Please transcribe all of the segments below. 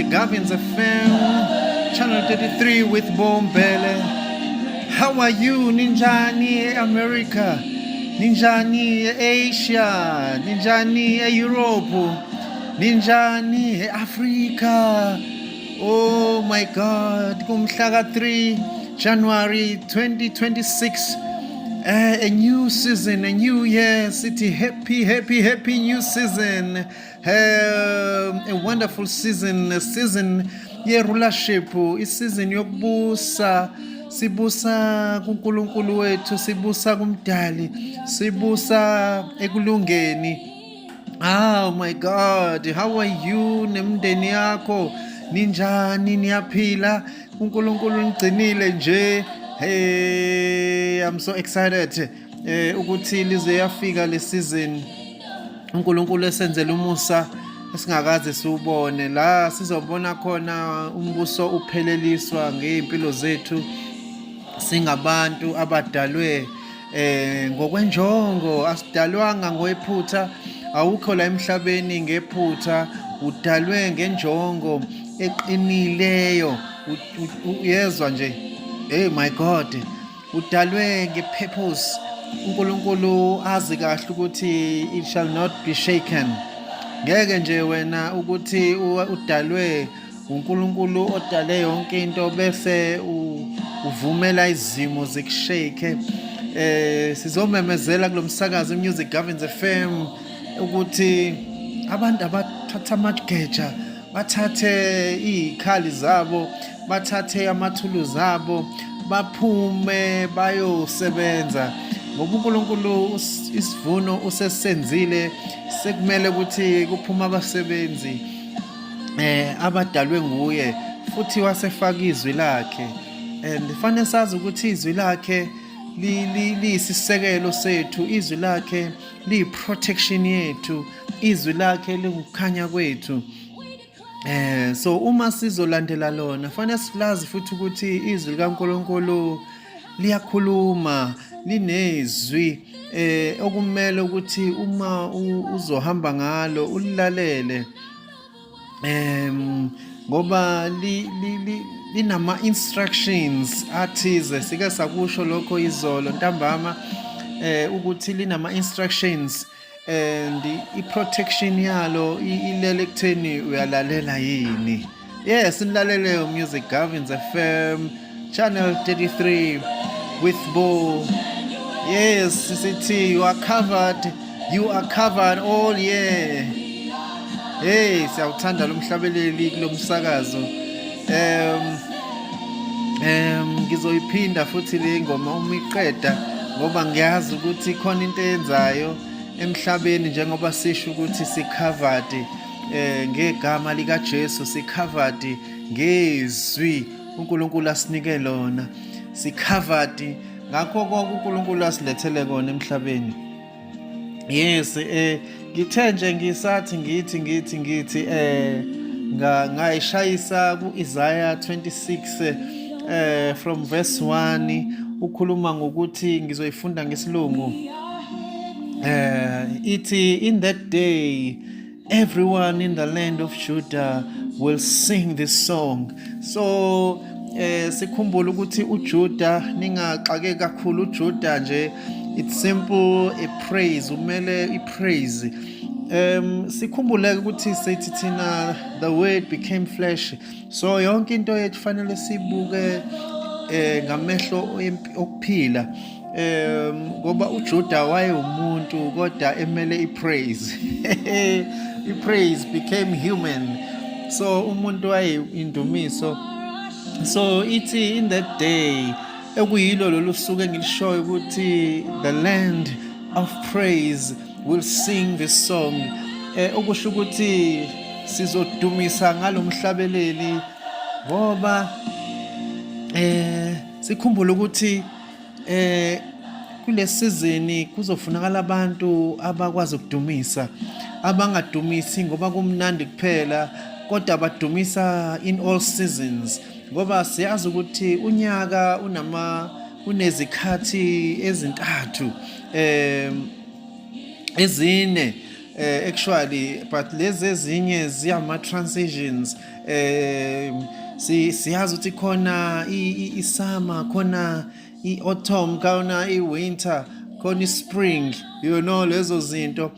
Music Governs FM, Channel 33 with Bombele. How are you, Ninjani America? Ninjani Asia? Ninjani Europe? Ninjani Africa? Oh my God, kumhla ka 3 January 2026. A new season, a new year. Sithi happy, happy, happy new season. A wonderful season, a season ye-rulership, i-season yokubusa. Sibusa kuNkulunkulu wethu, sibusa kumdali, sibusa ekulungeni. Oh my God, how are you nemndeni yakho? Ninjani, niyaphila? uNkulunkulu nigcinile nje. Hey, I'm so excited ukuthi lize yafika le season. uNkulunkulu esenzele umusa esingakaze siwubone la sizobona khona umbuso upheleliswa ngeimpilo zethu singabantu abadalwe ngokwenjongo. Asidalwanga ngowephutha, awukho la emhlabeni ngephutha, udalwe ngenjongo eqinileyo. Uyezwa nje? Hey my God, udalwe ngepurpose. uNkulunkulu azi kahle ukuthi it shall not be shaken. Ngeke nje wena ukuthi udalwe uNkulunkulu odale yonke into bese uvumela izimo zikushake. Sizomemezela kulomsakazo Music Governs FM ukuthi abantu abathatha amageja, bathathe izikhali zabo, bathathe amathuluzi abo, baphume bayosebenza, ngoba uNkulunkulu isivuno usesenzile, sekumele ukuthi kuphume abasebenzi abadalwe nguye, futhi wasefaka izwi lakhe. And fanele sazi ukuthi izwi lakhe liyisisekelo sethu, izwi lakhe liyi-protection yethu, izwi lakhe lingukukhanya kwethu. So uma sizolandela lona, fanele silazi futhi ukuthi izwi likaNkulunkulu liyakhuluma, linezwi okumele ukuthi uma uzohamba ngalo ulilalele, ngoba linama instructions athize. Sike sakusho lokho izolo ntambama ukuthi linama instructions and i-protection yalo ilele ekutheni uyalalela yini. Yes, nilalele Music Governs FM, Channel 33 with Bo. Yes, sithi you are covered, you are covered all year. Hey, siyawuthanda lo mhlabeleli kulomsakazo. Ngizoyiphinda futhi le ngoma uma iqeda, ngoba ngiyazi ukuthi khona into eyenzayo emhlabeni, njengoba sisho ukuthi si-covered ngegama lika Jesu, si-covered ngezwi uNkulunkulu asinike lona, si-covered ngakho konke uNkulunkulu asilethele kona emhlabeni. Yes, ngithe nje ngisathi ngithi ngayishayisa ku-Isaiah 26 from verse 1. Ukhuluma ngokuthi, ngizoyifunda ngesilungu, ithi, "In that day everyone in the land of Judah will sing this song." So sikhumbule ukuthi uJuda, ningaxake kakhulu, uJuda nje it's simple a praise, umele ipraise. Sikhumbule ukuthi sithi thina the word became flesh, so yonke into yethu fanele sibuke ngamehlo okuphila, ngoba uJuda wayewumuntu kodwa emele ipraise. Ipraise became human, so umuntu waye indumiso. So ithi in that day, ekuyilo lolu suku engilishoyo ukuthi the land of praise will sing this song, okusho ukuthi sizodumisa ngalomhlabeleli, ngoba sikhumbule ukuthi kule season kuzofunakala abantu abakwazi ukudumisa, abangadumisi ngoba kumnandi kuphela, kodwa badumisa in all seasons, ngoba siyazi ukuthi unyaka unezikhathi ezintathu, ezine. actually, but lezi ezinye ziyama transitions. Siyazi ukuthi khona i-summer, khona i-autumn, khona i-winter, khona i-spring, lezo zinto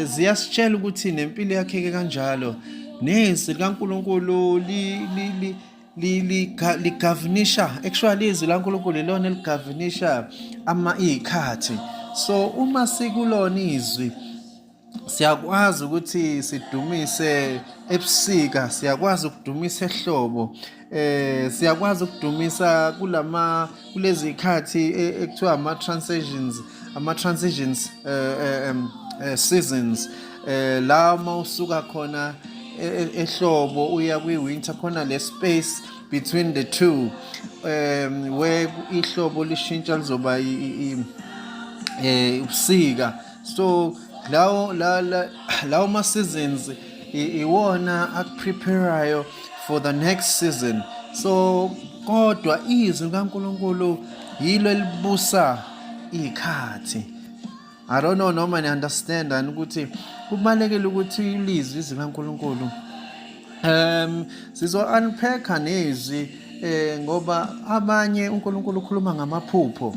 ziyasitshela ukuthi nempilo yakheke kanjalo. Nezwi likaNkulunkulu li ligovernisha, actually izwi laNkulunkulu ilona eligovernisha ama izikhathi. So uma sikulona izwi, siyakwazi ukuthi sidumise ebusika, siyakwazi ukudumisa ehlobo, siyakwazi ukudumisa kulezi zikhathi ekuthiwa ama transitions, seasons, la mawusuka khona ehlobo uya kwi-winter, khona le space between the two, where ihlobo lishintsha lizoba ubusika. So lawo la lawo ma seasons iwona akupreparayo for the next season. So kodwa izwi likaNkulunkulu yilo elibusa izikhathi. I don't know noma ni understand ukuthi kubalekile ukuthi ilizwi, izwi likaNkulunkulu. Sizo unpacka nezwi, ngoba abanye uNkulunkulu ukhuluma ngamaphupho,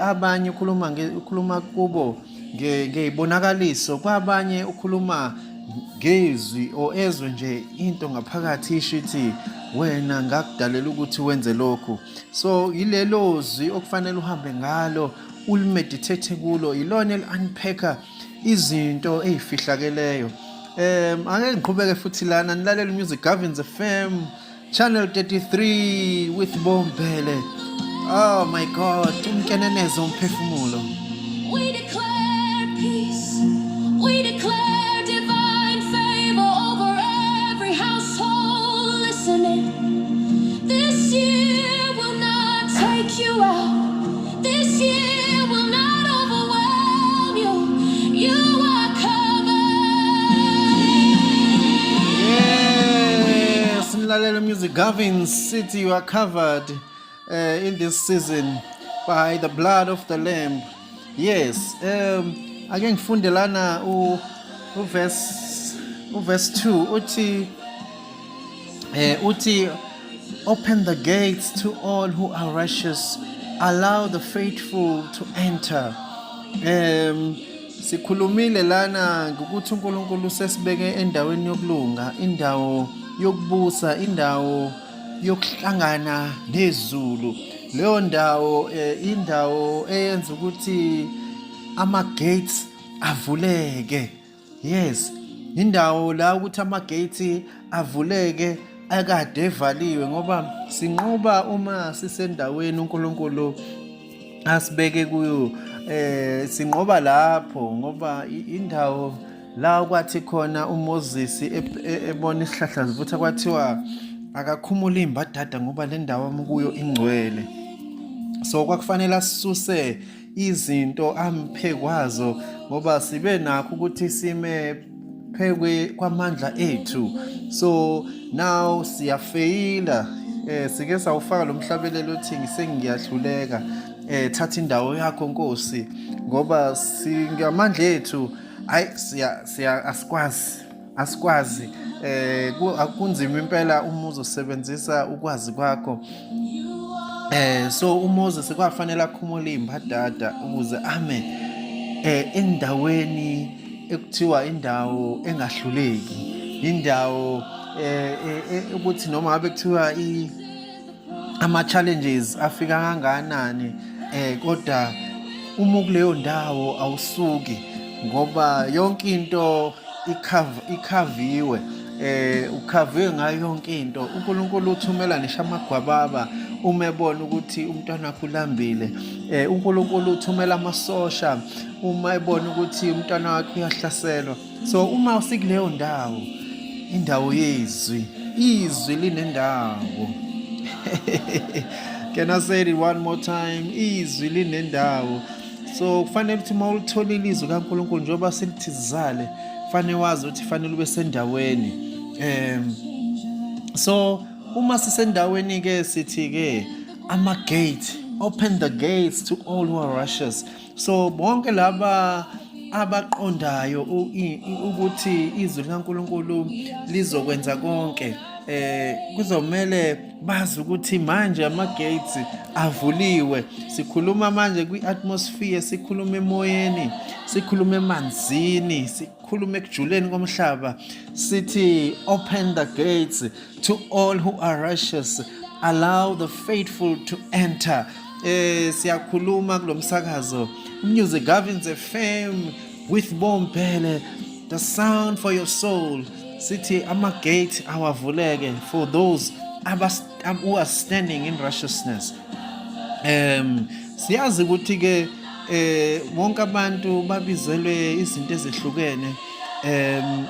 abanye ukhuluma kubo ngezibonakaliso, kwabanye ukhuluma ngezwi or ezwe nje into ngaphakathi isho ithi, "Wena ngakudalela ukuthi wenze lokhu." So yilelo zwi okufanele uhambe ngalo, ulimeditate kulo, ilona eli-unpacka izinto ezifihlakeleyo. Ake ngiqhubeke futhi lana, nilalela Music Governs FM, Channel 33 with Bombele. Oh my God, umkenenezo umphefumulo. We declare peace. We declare divine favor over every household listening. This year will not take you out. This year will not overwhelm you. You are covered. Yes, nilalela Music Governs City, you are covered in this season by the blood of the Lamb. Yes, ake ngifunde lana u verse 2, uthi, "Open the gates to all who are righteous, allow the faithful to enter." Sikhulumile lana ngokuthi uNkulunkulu usesibeke endaweni yokulunga, indawo yokubusa, indawo yokuhlangana nezulu. Leyo ndawo, indawo eyenza ukuthi ama gates avuleke. Yes, indawo la ukuthi ama gates avuleke akade evaliwe, ngoba sinqoba uma sisendaweni uNkulunkulu asibeke kuyo. Sinqoba lapho ngoba indawo la kwathi khona uMoses ebona isihlahla sivutha, kwathiwa akakhumule imbadada ngoba le ndawo amkuyo ingcwele. So kwakufanele asuse izinto amphe kwazo, ngoba sibe nakho ukuthi sime phekwe kwamandla ethu. So now siyafeyila. Sike sawufaka lo mhlabelelo othi, "Ngisengiyahluleka, thatha indawo yakho, Nkosi," ngoba singamandla ethu, hayi, siya siya asikwazi. Akunzima impela uma uzosebenzisa ukwazi kwakho. So uMoses kwafanele akhumule imbadada ukuze ame endaweni ekuthiwa indawo engahluleki, indawo ukuthi noma ngabe kuthiwa ama challenges afika kangakanani, kodwa uma kuleyo ndawo awusuki, ngoba yonke into ikhaviwe, ukhaviwe ngayo yonke into. uNkulunkulu uthumela nisho amagwababa uma ebona ukuthi umntwana wakhe ulambile. uNkulunkulu uthumela amasosha uma ebona ukuthi umntwana wakhe uyahlaselwa. So uma usikuleyo ndawo, indawo yezwi, izwi linendawo. Can I say it one more time? Izwi linendawo. So kufanele ukuthi uma ulitholile izwi kaNkulunkulu, njengoba silithi sizale, kufanele wazi ukuthi kufanele ube sendaweni. So uma sisendaweni ke, sithi ke ama gate, open the gates to all who are righteous. So bonke laba Abaqondayo ukuthi izwi likaNkulunkulu lizokwenza konke, kuzomele bazi ukuthi manje ama gates avuliwe. Sikhuluma manje kwi-atmosphere, sikhuluma emoyeni, sikhuluma emanzini, sikhuluma ekujuleni komhlaba, sithi open the gates to all who are righteous, allow the faithful to enter. Siyakhuluma kulomsakazo Music Governs FM with Bombele, the sound for your soul. Sithi ama gate awavuleke for those who are standing in righteousness. Siyazi ukuthi ke wonke abantu babizelwe izinto ezihlukene,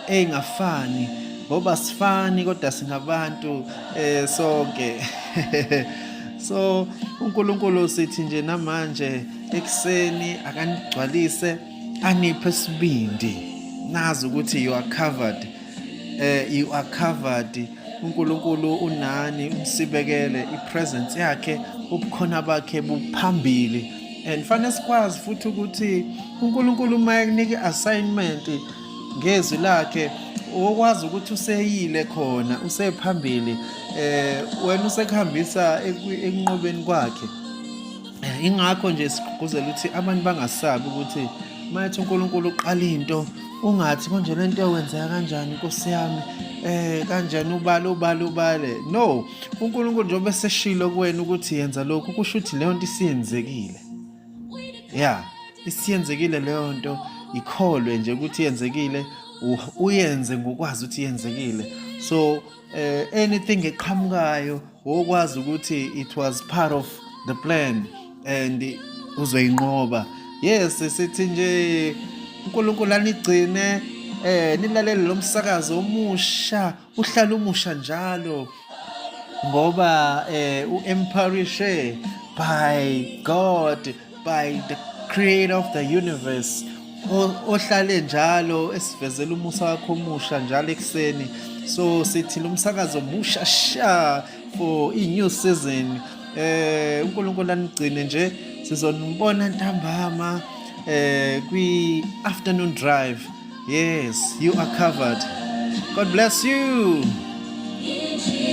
engafani, ngoba sifani kodwa singabantu sonke. So uNkulunkulu, sithi nje namanje ekuseni akanigcwalise, aniphe isibindi, nazi ukuthi you are covered, you are covered. UNkulunkulu unani, umsibekele ipresence yakhe, ubukhona bakhe buphambili. And fanele sikwazi futhi ukuthi uNkulunkulu uma ekunika assignment ngezwi lakhe, okwazi ukuthi useyile khona, usephambili, wena usekuhambisa ekunqobeni kwakhe. Ingakho nje sigqugquzela ukuthi abantu bangasabi ukuthi mayethi uNkulunkulu uqala into, ungathi konje lento wenzeka kanjani, Nkosi yami, kanjani, ubale ubale ubale. No, uNkulunkulu njengoba eseshilo kuwena ukuthi yenza lokhu, kusho ukuthi leyo nto isiyenzekile. Ya, isiyenzekile leyo nto, ikholwe nje ukuthi yenzekile, uyenze ngokwazi ukuthi yenzekile. So anything eqhamukayo, wokwazi ukuthi it was part of the plan and uzoyinqoba. Yes, sithi nje uNkulunkulu anigcine, nilalele lo msakazo omusha, uhlala umusha njalo ngoba uempowerishe by God, by the creator of the universe, ohlale njalo esivezela umusa wakho omusha njalo ekuseni. So sithi lo msakazo musha sha for i-new season. UNkulunkulu anigcine nje, sizonibona ntambama kwi afternoon drive. Yes, you are covered. God bless you. In